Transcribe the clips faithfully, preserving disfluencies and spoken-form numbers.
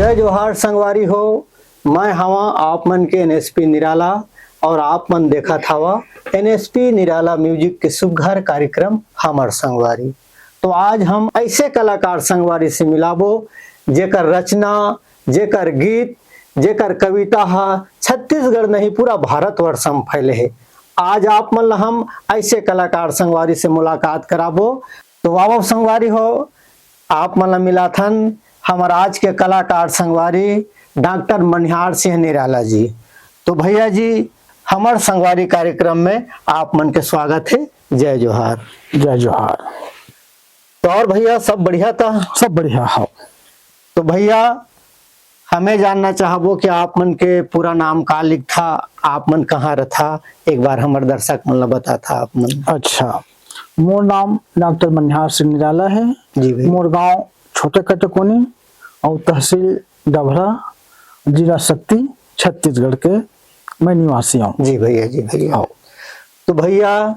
जय जोहार संगवारी हो, मैं हवा आप मन के एनएसपी निराला और आप मन देखत हवा एनएसपी निराला म्यूजिक के सुघर कार्यक्रम हमर संगवारी। तो आज हम ऐसे कलाकार संगवारी से मिलाबो, जेकर रचना, जेकर गीत, जेकर कविता ह छत्तीसगढ़ नहीं, पूरा भारतवर्ष में फैले हे। आज आप मन ला हम ऐसे कलाकार संगवारी से मुलाकात कराबो। तो आवव संगवारी हो, आप मन ला मिलाथन हमर आज के कलाकार संगवारी डॉक्टर मनिहार सिंह निराला जी। तो भैया जी, हमर संगवारी कार्यक्रम में आप मन के स्वागत हे। जय जोहार। जय जोहार। तो और भैया, सब बढ़िया था? सब बढ़िया हो। तो भैया, हमें जानना चाहबो कि आप मन के पूरा नाम का लिखथा, आप मन कहाँ रथा, एक बार हमर दर्शक मन ला बताथा आप मन। अच्छा, मोर नाम डॉक्टर मनिहार सिंह निराला है। जी भैया। मोर गांव छोटे कटकोनी और तहसील डभरा, जिला सक्ती, छत्तीसगढ़ के मैं निवासी हूँ। जी भैया, जी भैया। हाँ। तो भैया,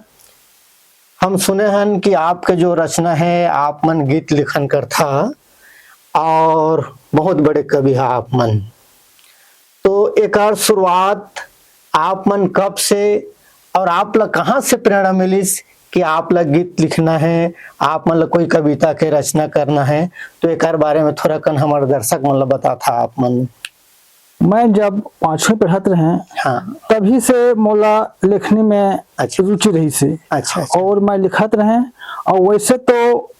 हम सुने हन कि आपके जो रचना है, आप मन गीत लिखन करथा और बहुत बड़े कवि हा आप मन। तो एकर शुरुआत आप मन कब से और आप ला कहाँ से प्रेरणा मिलिस कि आप ला गीत लिखना है, आप मन ला कोई कविता के रचना करना है? तो एकर बारे में थोड़ा कन हमर दर्शक मन ला बताथा आप मन। मैं जब पांचवी पढ़त रहें, हाँ। तभी से मोला लेखनी में अच्छा। रुचि रहिस हे। अच्छा, अच्छा। और मैं लिखत रहें, और वैसे तो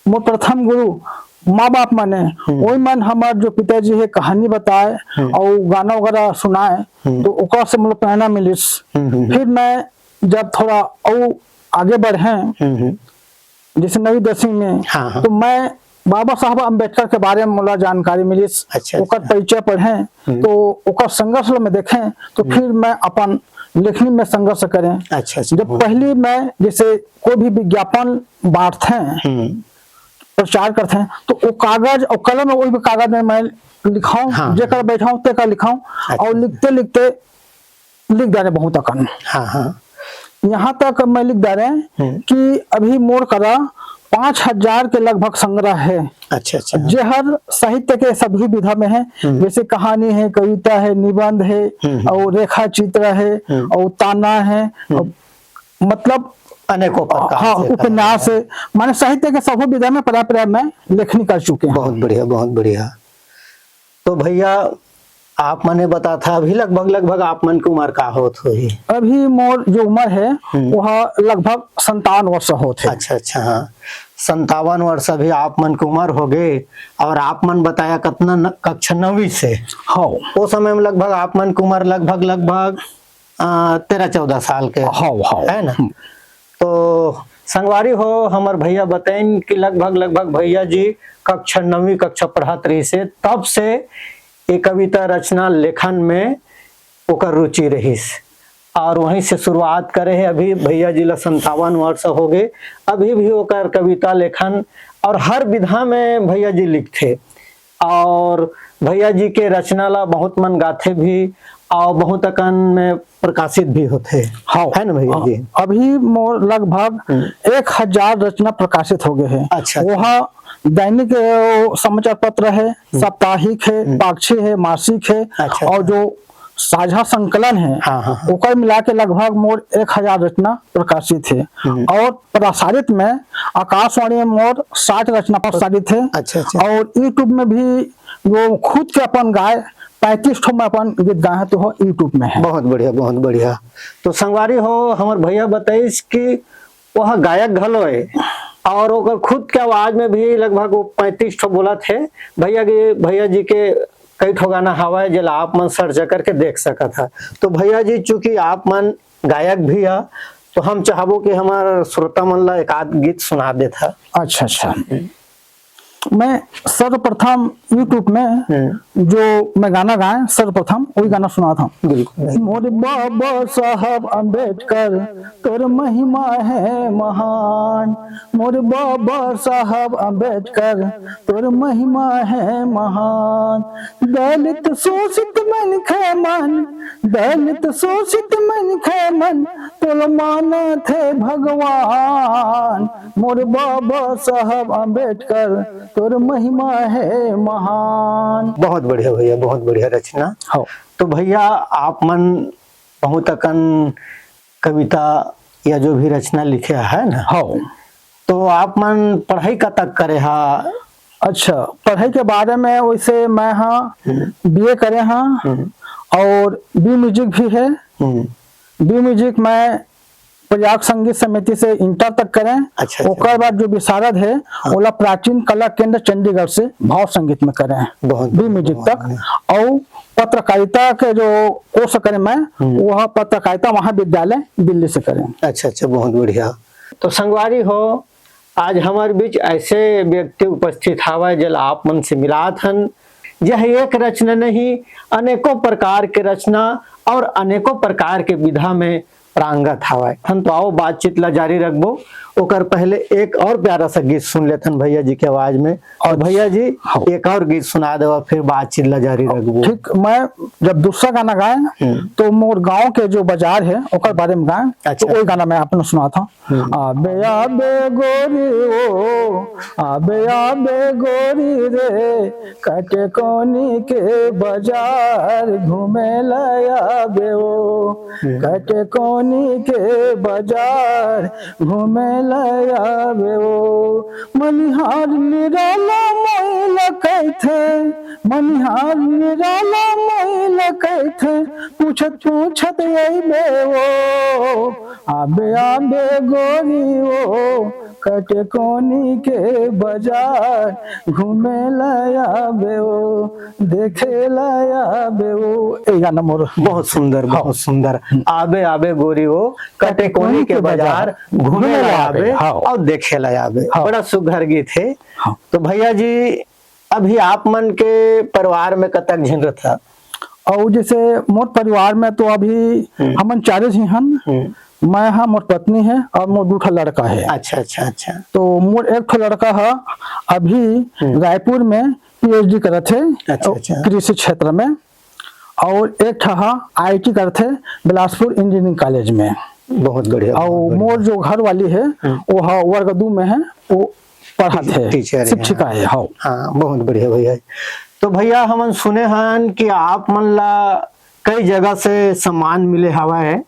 मोर प्रथम गुरु माँ बाप मन हे, हम्म। वही मन हमर जो पिताजी हे कहानी बताए हम्म। और गाना वगैरह सुनाए, हम्म। तो ओकर से मोला प्रेरणा मिलिस। हम्म, हम्म, हम्म। फिर मैं जब थोड़ा और आगे बढ़े, हम्म, हम्म। जैसे नवीं दसवीं में, हाँ, हाँ। तो मैं बाबा साहब अम्बेडकर के बारे में मोला जानकारी मिलिस, अच्छा, ओकर अच्छा। परिचय पढ़े, हम्म। तो ओकर संघर्ष ल मैं देखे, तो हम्म। फिर मैं अपन लेखनी में संघर्ष करें। अच्छा, अच्छा। जब हम्म। पहली मैं जैसे कोई भी विज्ञापन बांटते हैं, हम्म। प्रचार करते हैं, तो वो कागज और कलम, वही कागज में मैं लिखाऊं, हाँ। जेकर बैठाऊं, तेकर लिखाऊं, अच्छा, और अच्छा। लिखते लिखते लिख डारे बहुत अकन। हाँ, हाँ। यहाँ तक मैं लिख डारे हम्म। कि अभी मोर करा पाँच हजार के लगभग संग्रह है, अच्छा, अच्छा। जेहर साहित्य के सभी विधा में है, हम्म। जैसे कहानी है, कविता है, निबंध है, हम्म, हम्म। और रेखा चित्र है, हम्म। और ताना है, हम्म। और मतलब अनेकों प्रकार हाँ, से उपन्यास कहानी है। है, माने साहित्य के सभी विधा में पर्याप्त, पर्याप्त मैं लेखनी कर चुके हैं। बहुत बढ़िया, बहुत बढ़िया। तो भैया, आप मने बताथा, अभी लगभग, लगभग आप मन के उम्र का होत होही? अभी मोर जो उम्र है, हम्म। वह लगभग संतावन वर्ष होत है। अच्छा, अच्छा, हाँ, संतावन वर्ष अभी आप मन के उम्र हो गए। और आप मन बताया कतना न, कक्षा नवीं से? हाँ। वो समय में लगभग आप मन के उम्र लगभग, लगभग, अ, तेरह चौदह साल के, हाँ, हाँ। है ना? हम्म। तो संगवारी हो, हमर भैया बताइन कि लगभग, लगभग भैया जी कक्षा नवीं कक्षा पढ़त रहिस हे, तब से ये कविता रचना लेखन में ओकर रुचि रहिस। और वहीं से शुरुआत करे हे। अभी भैया जी ला संतावन वर्ष हो गए, अभी भी ओकर कविता लेखन और हर विधा में भैया जी लिखथे। और भैया जी के रचना ला बहुत मन गाथे भी, और बहुत अकन में प्रकाशित भी होथे। हाँ। है ना भैया जी? अभी मोर लगभग हम्म। एक हजार रचना प्रकाशित हो गए हैं। अच्छा, अच्छा। वह दैनिक, अ, समाचार पत्र है, हम्म। साप्ताहिक है, हम्म। पाक्षिक है, मासिक है, अच्छा, और अच्छा। जो साझा संकलन है, हाँ, हाँ, हाँ। ओकर मिला के लगभग मोर एक हजार रचना प्रकाशित है। हम्म। और प्रसारित में आकाशवाणी में मोर साठ रचना प्रसारित है। अच्छा, अच्छा। और YouTube में भी वो खुद के अपन गाए पैंतीस ठो में अपन गीत गाए हैं, तो वो YouTube में है। बहुत बढ़िया, बहुत बढ़िया। तो संगवारी हो, हमर भैया बताइस कि वह गायक घलो है और ओकर खुद के आवाज में भी लगभग वो पैंतीस ठो बोलत हे। भैया के, भैया जी के कई ठो गाना हवय, जेला आप मन search करके देख सकत ह। तो भैया जी, चूंकि आप मन गायक भी ह, तो हम चाहबो कि हमर श्रोता मन ला एक आध गीत सुना देथा। अच्छा, अच्छा। मैं सर्वप्रथम YouTube में हम्म। जो मैं गाना गाए, सर्वप्रथम वही गाना सुनाथा। बिल्कुल। मोर बाबा साहब अंबेडकर, तोर महिमा है महान। मोर बाबा साहब अंबेडकर, तोर महिमा है महान। दलित शोषित मनखे मन, दलित शोषित मनखे मन, तोल मानत हे भगवान। मोर बाबा साहब अंबेडकर, तोर महिमा हे महान। बहुत बढ़िया भैया, बहुत बढ़िया रचना। हो। तो भैया, आप मन बहुत अकन कविता या जो भी रचना लिखे है ना, हो। तो आप मन पढ़ाई कतक करे हा? अच्छा, पढ़ाई के बारे में वैसे मैं हा हम्म। बीए करे हा हम्म। और बी म्यूजिक भी है। हम्म। बी म्यूजिक मैं प्रयाग संगीत समिति से इंटर तक करें। अच्छा, अच्छा। ओकर बाद जो विशारद है, हाँ। ओला प्राचीन कला केंद्र चंडीगढ़ से भाव संगीत में करें, बहुत बी बढ़िया, म्यूजिक बहुत तक। बढ़िया। और पत्रकारिता के जो कोर्स करें मैं, हम्म। वह पत्रकारिता महाविद्यालय दिल्ली से करें। अच्छा, अच्छा, बहुत बढ़िया। तो संगवारी हो, आज हमर बीच ऐसे व्यक्ति उपस्थित हावय, जेला आप मन से मिलात हन। यह एक रचना नहीं, अनेकों प्रकार के रचना और अनेकों प्रकार के विधा में प्रांगत हावय। हम तो आओ बातचीत ला जारी रखबो, ओकर पहले एक और प्यारा सा गीत सुन लेथन भैया जी के आवाज में। और अच्छा। भैया जी, हाँ। एक और गीत सुना देवा, फिर बातचीत ला जारी रखबो। ठीक, मैं जब दूसरा गाना गाए, हम्म। तो मोर गांव के जो बाजार है, ओकर बारे में गाए, अच्छा। तो वही गाना मैं आप मन सुनात हूँ। हम्म। आबे आबे गोरी ओ, आबे आबे गोरी रे, कटे कोनी के बाजार घूमे ला आबे ओ, हम्म। कटे कोनी के बाजार घूमे ला आबे ओ। मनिहार निराला मोइला कहिथे, मनिहार निराला मोइला कहिथे, पूछत पूछत अइबे ओ। आबे आबे गोरी ओ, कटे कोनी के बाजार घूमे ला आबे ओ, देखे ला आबे ओ। ए गाना मोर। बहुत सुंदर, हाँ। बहुत सुंदर। हम्म। आबे आबे गोरी ओ, कटे कोनी के बाजार घूमे ला आबे, हाँ। और देखे ला आबे। हाँ। बड़ा सुघर गीत है। हाँ। तो भैया जी, अभी आप मन के परिवार में कतक झिन रथा? और जैसे मोर परिवार में तो अभी हम्म। हमन चारे झी हन। हम्म। मैं हा, मोर पत्नी है और मोर दू ठो लड़का है। अच्छा, अच्छा, अच्छा। तो मोर एक ठो लड़का है, अभी हम्म। रायपुर में पीएचडी करत है, अच्छा, अच्छा। कृषि क्षेत्र में, और एक ठो हा आईटी करत है बिलासपुर इंजीनियरिंग कॉलेज में। बहुत बढ़िया, और बहुत बढ़िया। मोर जो घर वाली है, हम्म। वो हा वर्ग दू में है, वो पढ़त है, टीचर है, शिक्षिका हाँ। है, हाँ। हाँ, बहुत बढ़िया भैया। तो भैया, हमन सुने हन कि आप मन ला कई जगह से सम्मान मिले हवय,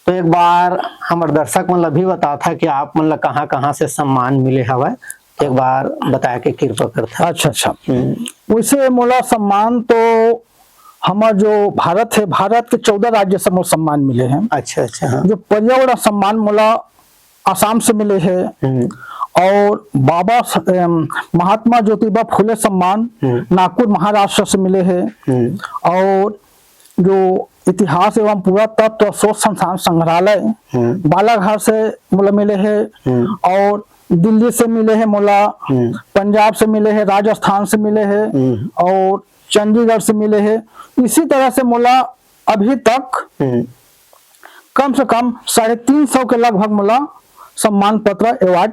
तो एक बार हमर दर्शक मन ला भी बताथा कि आप मन ला कहाँ-कहाँ से सम्मान मिले हवय, तो एक बार बताए के कृपा करथा। अच्छा, अच्छा। हम्म। वैसे मोला सम्मान तो हमर जो भारत है, भारत के चौदह राज्य से मोला सम्मान मिले हैं। अच्छा, अच्छा, हाँ। जो पर्यावरण सम्मान मोला आसाम से मिले है हम्म। और बाबा स-, अम, महात्मा ज्योतिबा फुले सम्मान हम्म। नागपुर महाराष्ट्र से मिले है हम्म। और जो इतिहास एवं पुरातत्व शोध संस्थान संग्रहालय हम्म। बालाघाट से मोला मिले है हम्म। और दिल्ली से मिले है मोला, हम्म। पंजाब से मिले है, राजस्थान से मिले है हम्म। और चंडीगढ़ से मिले है। इसी तरह से मोला अभी तक हम्म। कम से कम साढ़े तीन सौ के लगभग मोला सम्मान पत्र, अवार्ड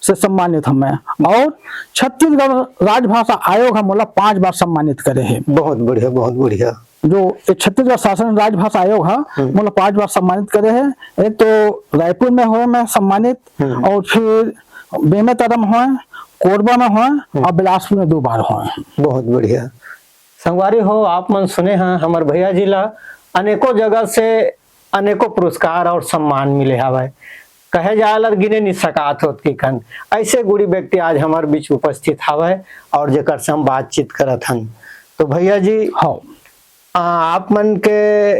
से सम्मानित हूँ मैं। और छत्तीसगढ़ राजभाषा आयोग ह मोला पांच बार सम्मानित करे है। बहुत बढ़िया, बहुत बढ़िया। जो ये छत्तीसगढ़ शासन राजभाषा आयोग ह हम्म। मोला पांच बार सम्मानित करे है। एक तो रायपुर में होय मैं सम्मानित, हम्म। और फिर बेमेतरा में होय, कोरबा में होय हम्म। और बिलासपुर में दो बार होय। बहुत बढ़िया। संगवारी हो, आप मन सुने हैं हमर भैया जी ला अनेकों जगह से अनेकों पुरस्कार और सम्मान मिले हवय। कहे जाए ला गिने नि सकात होत कि कन ऐसे गुणी व्यक्ति आज हमर बीच उपस्थित हवय और जेकर से हम बातचीत करत हन। तो भैया जी, हाँ। आ, आप मन के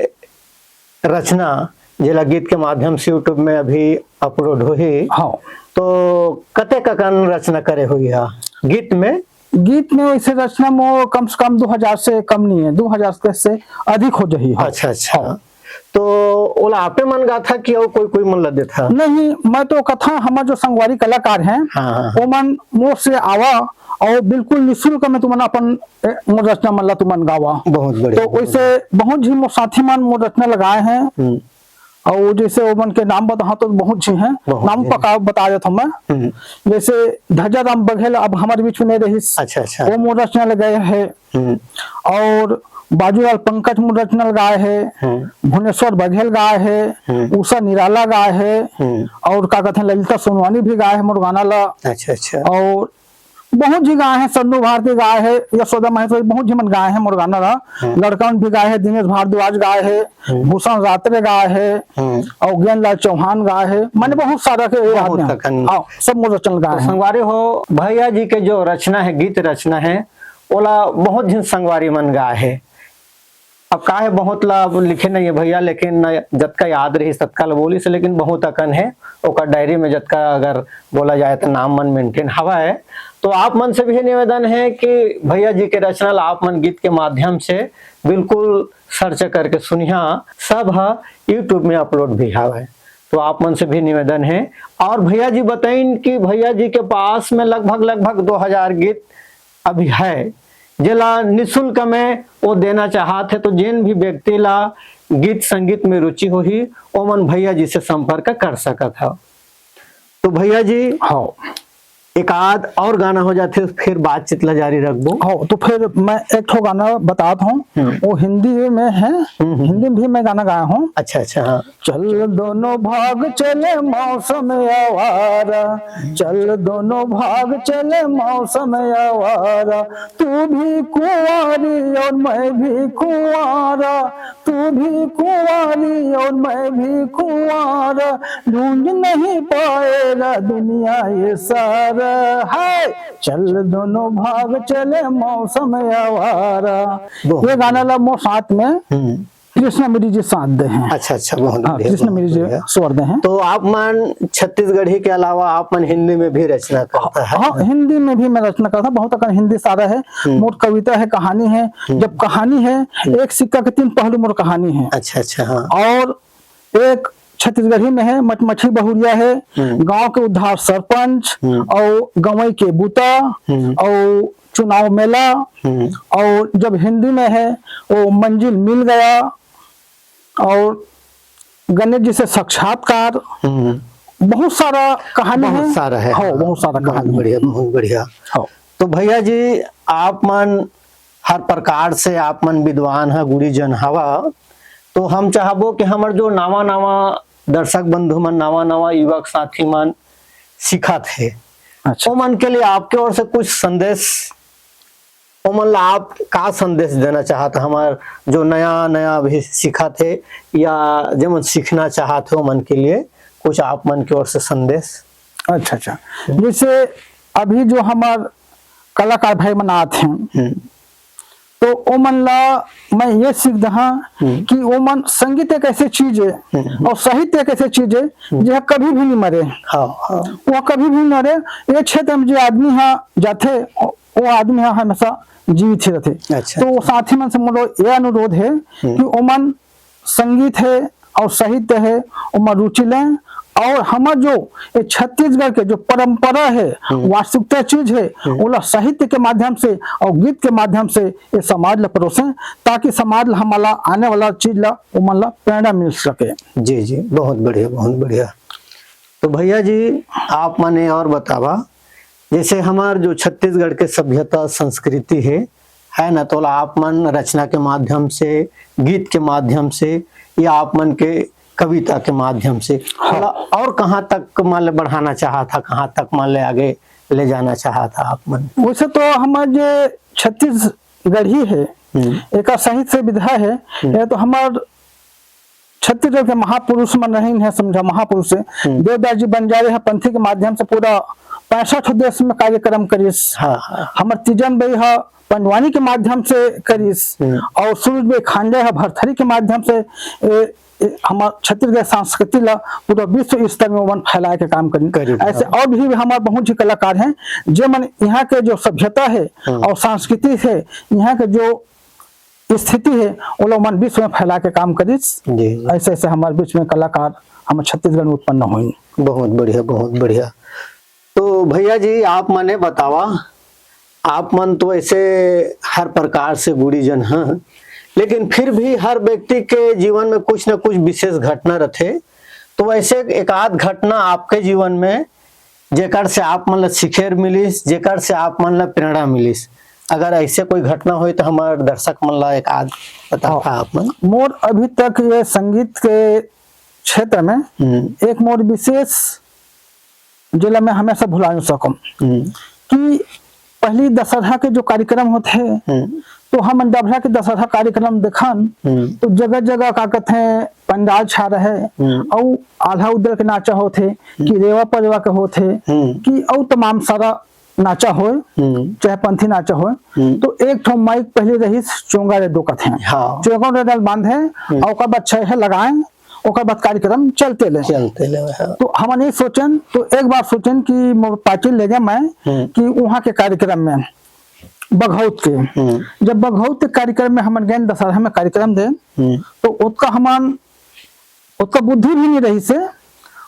रचना, जेला गीत के माध्यम से YouTube में अभी अपलोड होही, हाँ। तो कतेक अकन रचना करे हुई है गीत में? गीत में वैसे रचना मोर कम से कम दो हज़ार से कम नहीं है, दो हज़ार से अधिक हो जाही। हाँ। अच्छा, अच्छा। हाँ। तो ओला आपे मन गाथा कि अउ कोई, कोई मन ला देथा? नहीं, मैं तो कथा हमर जो संगवारी कलाकार हैं, हाँ, हाँ। वो मन मोर से आवा और बिल्कुल निशुल्क में तुमन अपन, ए, मोर रचना मन ला तुमन गावा। बहुत बढ़िया, तो बहुत वैसे बढ़िया। बहुत झी मोर साथी मन मोर रचना लगाए हैं। हम्म। और जैसे वो मन के नाम बताहा तो बहुत झी हैं, बहुत नाम झी। पका बता देता हूँ मैं। हम्म। जैसे धजा राम बघेल अब हमारे बीच में नहीं रहिस, अच्छा, अच्छा। वो मोर रचना लगाए है। हम्म। और बाजूलाल पंकज मोर रचना लगाए है, हम्म। भुवनेश्वर बघेल गाए है, हम्म। उषा निराला गाए है, हम्म। और का कहते हैं, ललिता सोनवानी भी गाए है मोर गाना ला। अच्छा, अच्छा। और बहुत झी गाए हे, सन्नू भारती गाए हे, यशोदा महेश्वरी, बहुत झी मन गाए हे मोर गाना ला। हम्म। लड़का मन भी गाए हे, दिनेश भारद्वाज गाए हे, हम्म। भूषण रात्रे गाए हे, हम्म। अउ गेंदलाल चौहान गाए हे, माने हम्म। बहुत सारा के ये बहुत आदमी हे। अकन। हाँ, सब मोर रचना तो गाए हे। संगवारी हो, भैया जी के जो रचना हे, गीत रचना हे, ओला बहुत झिन संगवारी मन गाए हे। अब का हे, बहुत ला अब लिखे नहीं हे भैया, लेकिन जतका याद रही, ततका ला बोलिस हे, लेकिन बहुत अकन हे, ओकर डायरी में जतका अगर बोला जाए तो नाम मन मेंटेन हवय। तो आप मन से भी निवेदन हे कि भैया जी के रचना ला आप मन गीत के माध्यम से बिल्कुल सर्च करके सुनिहा, सब ह YouTube में अपलोड भी हवय। तो आप मन से भी निवेदन हे। और भैया जी बताइन कि भैया जी के पास में लगभग, लगभग दो हजार गीत अभी हे, जेला निशुल्क में वो देना चाहत हे, तो जेन भी व्यक्ति ला गीत संगीत में रुचि होही, ओमन भैया जी से संपर्क कर सकत हव। तो भैया जी, हाँ। एक आध और गाना हो जाथे, फिर बातचीत ला जारी रखबो। हाँ, तो फिर मैं एक ठो गाना बतात हूँ, हम्म। वो हिंदी में है, हम्म, हम्म। हिंदी में भी मैं गाना गाया हूँ। अच्छा, अच्छा, हाँ। चल दोनों भाग चले मौसम आवारा, चल दोनों भाग चले मौसम आवारा, तू भी कुंवारी और मैं भी कुंवारा, तू भी कुंवारी और मैं भी कुंवारा, ढूंढ नहीं पाएगा दुनिया ये सारा। है, चल दोनों भाग चले मौसम आवारा। बहुत ये गाना ला मोर साथ में हम्म। कृष्णा मिरी जी साथ दे हे। अच्छा, अच्छा, बहुत हाँ, बढ़िया, कृष्णा बहुत मिरी जी बढ़िया। स्वर दे हे। तो आप मन छत्तीसगढ़ी के अलावा आप मन हिंदी में भी रचना करता है? हाँ, हिंदी में भी मैं रचना करता हूँ। बहुत अकन हिंदी सारा हे, हम्म। मोर कविता हे, कहानी हे। हम्म। जब कहानी हे, हम्म। एक सिक्का के तीन पहलू मोर कहानी हे। अच्छा, अच्छा, हाँ। और एक छत्तीसगढ़ी में हे, मटमठी बहुरिया हे, हम्म। गांव के उद्धार सरपंच हम्म। और गंवई के बूता हम्म। और चुनाव मेला हम्म। और जब हिंदी में हे, वो मंजिल मिल गया और गणेश जी से साक्षात्कार, हम्म। बहुत सारा कहानी बहुत हे। सारा हे। हाँ, बहुत सारा बहुत कहानी हे। बढ़िया, बहुत बढ़िया। हाँ। तो भैया जी, आप मन हर प्रकार से आप मन विद्वान ह, गुणीजन हवा, तो हम चाहबो कि हमर जो नवा-नवा दर्शक बंधु मन, नवा-नवा युवक साथी मन सीखत हे, अच्छा। ओमन के लिए आपके ओर से कुछ संदेश, ओमन ला आप का संदेश देना चाहत, हमर जो नया-नया अभी सीखत हे या जेमन सीखना चाहत हे, ओमन के लिए कुछ आप मन के ओर से संदेश? अच्छा, अच्छा। हम्म। जैसे अभी जो हमर कलाकार भाई मन आत हे, हम्म। तो ओमन ला मैं ये सीख दहा हम्म। कि ओमन संगीत एक ऐसे चीज हे हम्म। और साहित्य एक ऐसे चीज हे, हम्म। जे ह कभी भी नहीं मरे। हाँ, हाँ। वो कभी भी नहीं मरे। ये क्षेत्र में जो आदमी हा जाथे, वो आदमी हा हमेशा जीवित ही रहथे। अच्छा। तो वो साथी मन से मोरो ये अनुरोध हे हम्म। कि ओमन संगीत हे और साहित्य हे, ओमा रुचि लें और हमर जो ये छत्तीसगढ़ के जो परंपरा हे, हम्म। वास्तविकता चीज हे, हम्म। ओला साहित्य के माध्यम से और गीत के माध्यम से ये समाज ला परोसें, ताकि समाज ला हमला आने वाला चीज ला ओमन ला प्रेरणा मिल सके। जी, जी, बहुत बढ़िया, बहुत बढ़िया। तो भैया जी, आप मने और बतावा, जैसे हमार जो छत्तीसगढ़ के सभ्यता संस्कृति हे, है ना, तोला आप मन रचना के माध्यम से, गीत के माध्यम से या आप मन के कविता के माध्यम से, हाँ। तोला और कहाँ तक मान ले बढ़ाना चाहत हा, कहाँ तक मान ले आगे ले जाना चाहत हा आप मन? वैसे तो हमार जे छत्तीसगढ़ी हे, हम्म। एकर साहित्य से विधा हे, हम्म। ये तो हमार छत्तीसगढ़ के महापुरुष मन रहिन हे, समझा महापुरुष हे। हम्म। देवदास जी बंजारे ह पंथी के माध्यम से पूरा पैंसठ देश में कार्यक्रम करिस। हाँ, हाँ। हमर तीजन बई ह पंडवानी के माध्यम से करिस हम्म। और सूरज बई खांडे ह भरथरी के माध्यम से ए, ए, हमर छत्तीसगढ़ संस्कृति ला पूरा विश्व स्तर में ओमन फैलाए के काम करिन। करिन, ऐसे हाँ। और भी हमर बहुत ही कलाकार हे, जे मन यहाँ के जो सभ्यता हे हाँ। और संस्कृति हे, यहाँ के जो स्थिति हे, ओला मन विश्व में फैला के काम करिस। जी, जी। ऐसे, ऐसे हमारे बीच में कलाकार हमर छत्तीसगढ़ में उत्पन्न होइन। बहुत बढ़िया, बहुत बढ़िया। तो भैया जी, आप मने बतावा, आप मन तो ऐसे हर प्रकार से गुणीजन हैं, लेकिन फिर भी हर व्यक्ति के जीवन में कुछ न कुछ विशेष घटना रथे। तो ऐसे एक आध घटना आपके जीवन में जेकर से आप मन ला सीखे मिलिस, जेकर से आप मन ला प्रेरणा मिलिस? अगर ऐसे कोई घटना होय तो हमार दर्शक मन ला एक आध बता हाँ। आप मन। मोर अभी तक ये संगीत के क्षेत्र में हम्म। एक मोर विशेष, जेला मैं हमेशा भुला नहीं सकूं, हम्म। कि पहली दशहरा के जो कार्यक्रम होथे, हम्म। तो हमन डभरा के दशहरा कार्यक्रम देखन, हम्म। तो जगह-जगह का कथे पंडाल छा रहे, हम्म। अउ आल्हा उदल के नाचा होथे, हम्म। कि रेवा परेवा के होथे, हम्म। कि अउ तमाम सारा नाचा होय, हम्म। चाहे पंथी नाचा होय, हम्म। तो एक ठो माइक पहले रहिस चोंगा रे दो कथे। हाँ। चोंगा रे दल बांधे, हम्म। अउ ओकर बाद छह हे लगाए, ओकर बाद कार्यक्रम चलते ले। चलते ले, हाँ। तो हमन ये सोचन, तो एक बार सोचन कि मोर पार्टी ले गए मैं, हम्म। कि वहाँ के कार्यक्रम में, बघौत के। हम्म। जब बघौत के कार्यक्रम में हमन गए, दशहरा में कार्यक्रम दे, हम्म। तो ओतका हमन, ओतका बुद्धि भी नहीं रहिस हे,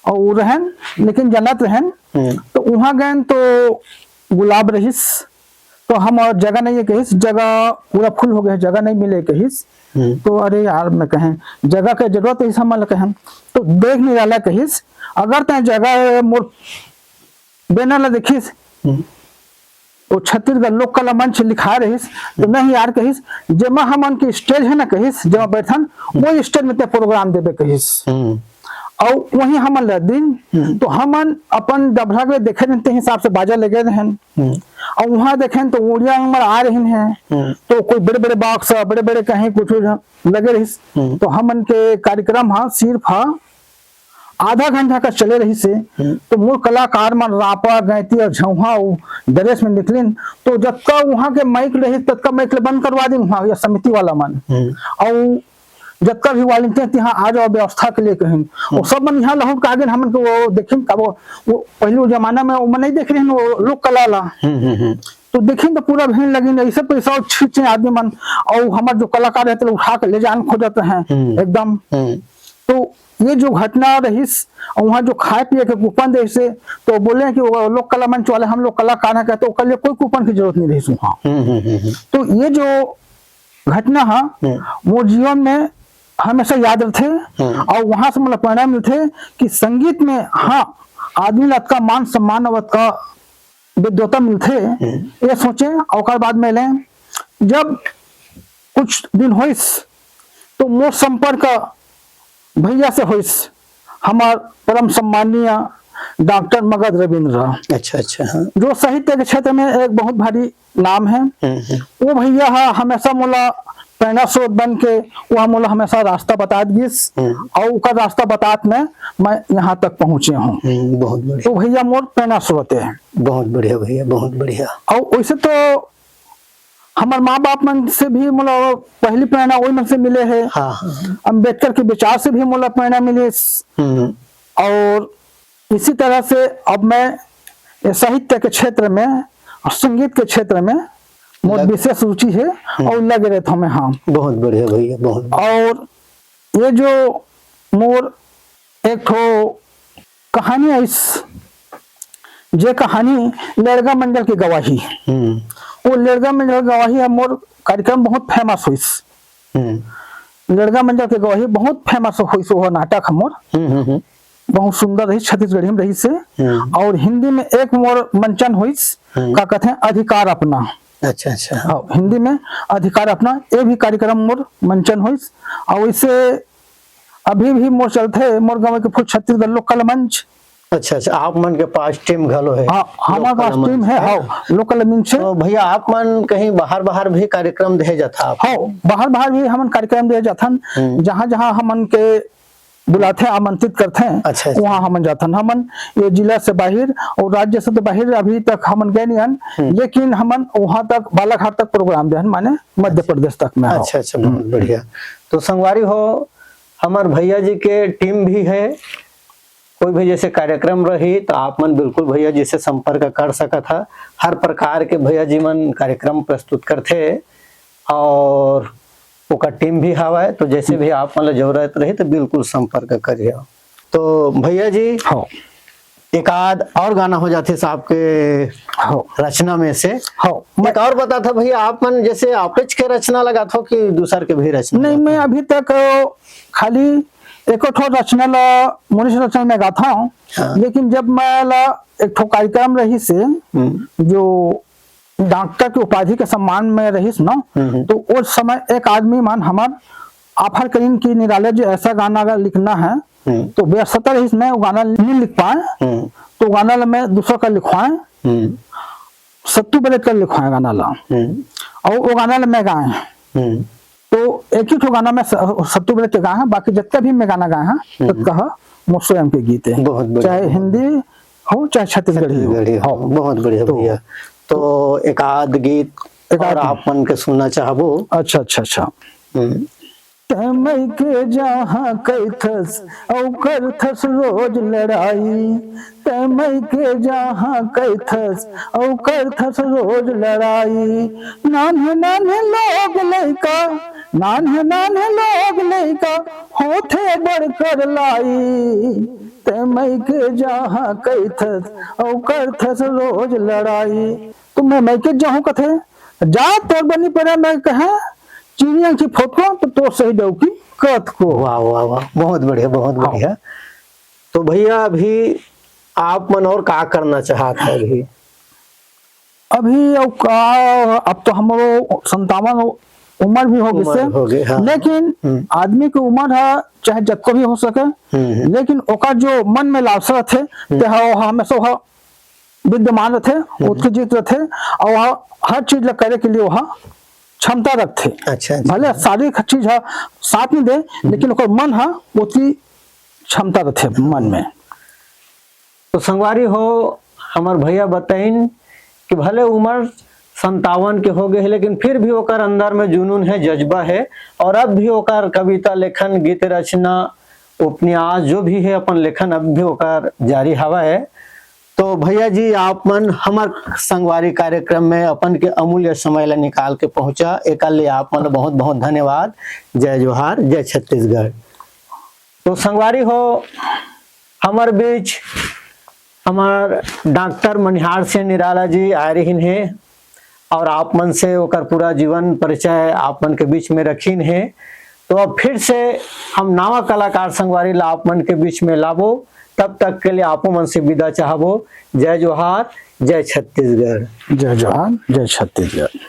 अउ वो रहन, लेकिन जनत रहन। हम्म। तो वहाँ गए तो गुलाब रहिस, तो हम, "और जगह नहीं है," कहिस, "जगह पूरा फुल हो गया है, जगह नहीं मिले," कहिस। हम्म। तो अरे यार, मैं कहें, "जगह के जरूरत है, इस हमन ल कहें, तो देख निराला," कहिस, "अगर तैं जगह मोर बैनर ला देखिस, हम्म। वो छत्तीसगढ़ लोक कला मंच लिखा रहिस, तो हम्म। नहीं यार," कहिस, "जेमा हमन के स्टेज है ना," कहिस, "जेमा बैठन, हम्म। वो स्टेज में तैं प्रोग्राम देबे," कहिस। हम्म। अउ वहीं हमन ल दिन, हम्म। तो हमन अपन डभरा के देखे रहन, ते हिसाब से बाजा लगे रहन। हम्म। अउ वहाँ देखेन तो उड़िया हमर आ रहिन हे, हम्म। तो कोई बड़े-बड़े बॉक्स, बड़े-बड़े कहीं कुछ लगे रहिस। हम्म। तो हमन के कार्यक्रम हा सिर्फ हा आधा घंटा का चले रहिस हे। हम्म। तो मोर कलाकार मन रापा, गैंती अउ झौहा अउ ड्रेस में निकलिन, तो जतका वहाँ के माइक रहिस, ततका माइक ले बंद करवा दिन वहाँ, या समिति वाला मन। हम्म। अउ जतका भी वॉलंटियर तिहाँ आ जाओ व्यवस्था के लिए कहिन। हम्म। वो सब मन यहाँ लहुट के आ गेन, हमन के वो देखिन का वो, वो पहले वो जमाना में वो मन नहीं देख रहे हैं वो लोक कला ला। हम्म, हम्म, हम्म। तो देखिन तो पूरा भीड़ लगिन, ऐसे पैसा छींचे आदमी मन, और हमार जो कलाकार रहते लोग उठा के ले जान खोजत हैं हम्म। एकदम। हम्म। तो ये जो घटना रहिस, और वहाँ जो खाए पिए के कूपन दे से, तो बोले कि वो लोक कला मंच वाले हम लोग कलाकार हैं कहते, ओकर लिए कोई कूपन की जरूरत नहीं रहिस वहाँ। हम्म, हम्म, हम्म, हम्म। तो ये जो घटना हा हम्म। मोर जीवन में हमेशा याद रथे हम्म। और वहां से मोला प्रेरणा मिलथे कि संगीत में हाँ आदमी ला अतका मान सम्मान और अतका विद्वता मिलथे हम्म। ये सोचे। और ओकर बाद में ले जब कुछ दिन होइस तो मोर संपर्क भैया से होइस, हमार परम सम्माननीय डॉक्टर मगध रविंद्र, अच्छा, अच्छा, हाँ। जो साहित्य के क्षेत्र में एक बहुत भारी नाम है। हम्म, हम्म। वो भैया हा हमेशा मोला प्रेरणा स्रोत बन के वह मोला हमेशा रास्ता बतात गिस हम्म। और ओकर रास्ता बतात में मैं यहाँ तक पहुँचे हूँ। हम्म, बहुत बढ़िया। तो भैया मोर प्रेरणा स्रोत है। बहुत बढ़िया भैया, बहुत बढ़िया। और वैसे तो हमार माँ बाप मन से भी मोला पहली प्रेरणा वही मन से मिले है। हाँ, हाँ, हाँ। अम्बेडकर के विचार से भी मोला प्रेरणा मिलिस। हम्म। और इसी तरह से अब मैं ये साहित्य के क्षेत्र में और संगीत के क्षेत्र में मोर लग- विशेष रुचि है हम्म। और लगे रहता हूँ मैं, हाँ। बहुत बढ़िया भैया, बहुत बढ़िया। और ये जो मोर एक ठो कहानी आइस, जे कहानी लेड़गा मंडल की गवाही, हम्म। वो लेड़गा मंडल गवाही है मोर कार्यक्रम बहुत फेमस होइस। हम्म। लेड़गा मंडल के गवाही बहुत फेमस होइस, वो नाटक हमर हम्म, हम्म, हम्म। बहुत सुंदर रहिस, छत्तीसगढ़ी में रहिस हे। हम्म। और हिंदी में एक मोर मंचन होइस, हम्म। का कहते हैं अधिकार अपना। अच्छा, अच्छा। हाँ, हिंदी में अधिकार अपना, ये भी कार्यक्रम मोर मंचन होइस। और इसे अभी भी मोर चलथे मोर गाँव के फुल छत्तीसगढ़ लोक कला मंच। अच्छा, अच्छा, आप मन के पास टीम घलो है? हाँ, हमारे पास टीम है, हाँ, लोक कला मंच है। तो भैया, आप मन कहीं बाहर, बाहर भी कार्यक्रम दे जाता आप? हाँ, बाहर, बाहर भी हमन कार्यक्रम दे जाथन, हम्म। जहाँ, जहाँ हमन के बुलाथे, आमंत्रित करथे, अच्छा, अच्छा। वहाँ हमन जाथन। हमन ये जिला से बाहर और राज्य से तो बाहर अभी तक हमन गए नहीं हन, हम्म। लेकिन हमन वहाँ तक बालाघाट तक प्रोग्राम दे हन, माने मध्य अच्छा। प्रदेश तक में। हाँ। अच्छा, अच्छा, बहुत हम्म। बढ़िया। तो संगवारी हो, हमार भैया जी के टीम भी है, कोई भी जैसे कार्यक्रम रही तो आप मन बिल्कुल भैया जी से संपर्क कर सकत हा। हर प्रकार के भैया जी मन कार्यक्रम प्रस्तुत करथे और ओकर टीम भी हवय, तो जैसे भी आप मन ला जरूरत रही तो बिल्कुल संपर्क करिए। तो भैया जी, हाँ। एक आध और गाना हो जाथे साहब के हाँ। रचना में से। हाँ, एक मैं और बता था भैया, आप मन जैसे आप के रचना लगात हो कि दूसर के भी रचना नहीं, लगात मैं हो? अभी तक खाली एको ठो रचना ला मुनीश रचना में गाथा हूँ, हाँ। लेकिन जब मैं ला एक ठो कार्यक्रम रहिस हे, हम्म। जो डॉक्टर के उपाधि के सम्मान में रहिस ना, हम्म। तो उस समय एक आदमी मन हमर offer करिन कि निराला जी ऐसा गाना अगर लिखना है, हम्म। तो व्यस्तता रहिस, मैं वो गाना नहीं लिख पाए, हम्म। तो गाना ला मैं दूसरा का लिखवाए। हम्म। सत्तू बलेद कर लिखवाए गाना ला। हम्म। अउ वो गाना ला मैं गाए हँव। हम्म। तो एक ही ठो गाना मैं स-, सत्तू बलेद के गाए हँव, बाकी जतका भी मैं गाना गाए हँव, हम्म। ततका ह मोर स्वयं के गीत हे। बहुत बढ़िया। चाहे हिंदी हो, चाहे छत्तीसगढ़ी हो। छत्तीसगढ़ी हो। हाँ। बहुत बढ़िया तो भैया। तो एक आध गीत एक आध और गीत। आप मन के सुनना चाहबो। अच्छा, अच्छा, अच्छा। हम्म। तैं मइके जहाँ कहिथस अउ करथस रोज लड़ाई, तैं मइके जहाँ कहिथस अउ करथस रोज लड़ाई, नान्हे नान्हे लोग लइका, नान्हे नान्हे लोग लइका होथे बड़ करलई। तैं मइके जहाँ कहिथस अउ करथस रोज लड़ाई। तो मैं मइके जाहूँ कथे, जा तोर बर नी परे मैं कहे, चीनी अंगठी फोटको तो तोर सही डौकी कतको। वाह, वाह, वाह, बहुत बढ़िया, बहुत हाँ। बढ़िया। तो भैया, अभी आप मन और का करना चाहत हे अभी? अभी अब का, अब तो हमरो संतावन उम्र भी हो उम्र गिसे, हो गए, हाँ। लेकिन हम्म। आदमी के उम्र ह चाहे जतको भी हो सके, हम्म, हम्म। लेकिन ओकर जो मन में लालसा रथे, हम्म। ते ह, ओह हमेशा ओह विद्यमान रथे, हम्म। उत्तेजित रथे, अउ ओह हर चीज ला करे के लिए ओह क्षमता रखथे। अच्छा, अच्छा। भले शारीरिक चीज ह साथ नहीं दे, हम्म। लेकिन ओकर मन ह ओतकी क्षमता रथे मन में। तो संगवारी हो, हमर भैया बताइन कि भले उम्र संतावन के हो गए हे, लेकिन फिर भी ओकर अंदर में जुनून हे, जज्बा हे, और अब भी ओकर कविता लेखन, गीत रचना, उपन्यास जो भी हे, अपन लेखन अब भी ओकर जारी हवा हे। तो भैया जी, आप मन हमर संगवारी कार्यक्रम में अपन के अमूल्य समय ला निकाल के पहुंचा, एकर लिए आप मन ला बहुत बहुत धन्यवाद। जय जोहार, जय छत्तीसगढ़। तो संगवारी हो, हमर बीच हमर डॉक्टर मनिहार सिंह निराला जी आए रहिन हे और आप मन से ओकर पूरा जीवन परिचय आप मन के बीच में रखिन हे। तो अब फिर से हम नवा कलाकार संगवारी ला आप मन के बीच में लाबो, तब तक के लिए आपो मन से विदा चाहबो। जय जोहार, जय छत्तीसगढ़। जय जोहार, जय छत्तीसगढ़।